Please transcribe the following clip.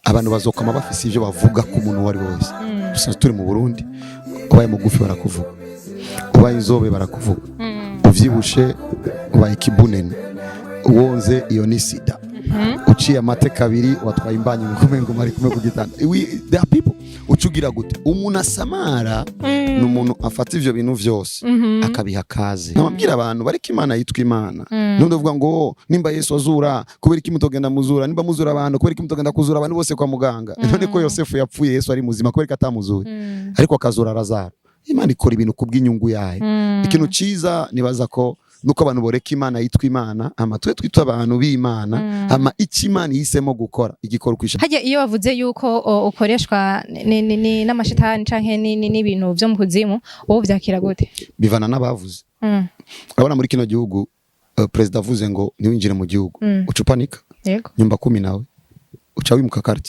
Abantu bazokama bafise ivyo bavuga ku muntu uwo ari we wese. Dusanzwe turi mu Burundi, ubaye mugufi barakuvuga, ubaye inzobe barakuvuga, uvyibushe ubaye ikibunene, wonze iyo ni sida, uciye amate kabiri watwaye imbanyi ngo mari kumwe ku gitanda. There are people. Ucugira gute? Umuntu asamara ni umuntu afata ivyo bintu vyose akabiha kaze. Namabwira abantu bariko Imana yitwa Imana. None uvuga ngo nimba Yesu azura, kubera iki mutogenda muzura? Nimba muzura abantu, kubera iki mutogenda kuzura abantu bose kwa muganga? None ko Yosefu yapfuye Yesu ari muzima, kubera ko atamuzuye, ariko akazura Lazaro? Imana ikora ibintu kubw'inyungu yayo. Ikintu ciza nibaza ko nuko abantu boreka Imana yitwa Imana, ama twe twitwa abantu b'Imana, ama icyo Imana ihisemo gukora igikora uko ishaka. Harya iyo bavuze yuko ukoreshwa n'amashitani canke n'ibintu vyo mu kuzimu, wowe uvyakira gute? Bivana n'abavuze. Urabona muri kino gihugu, perezida avuze ngo ntiwinjire mu gihugu, uca upanika. Yego. Nyumba kumi nawe uca wimuka quartier.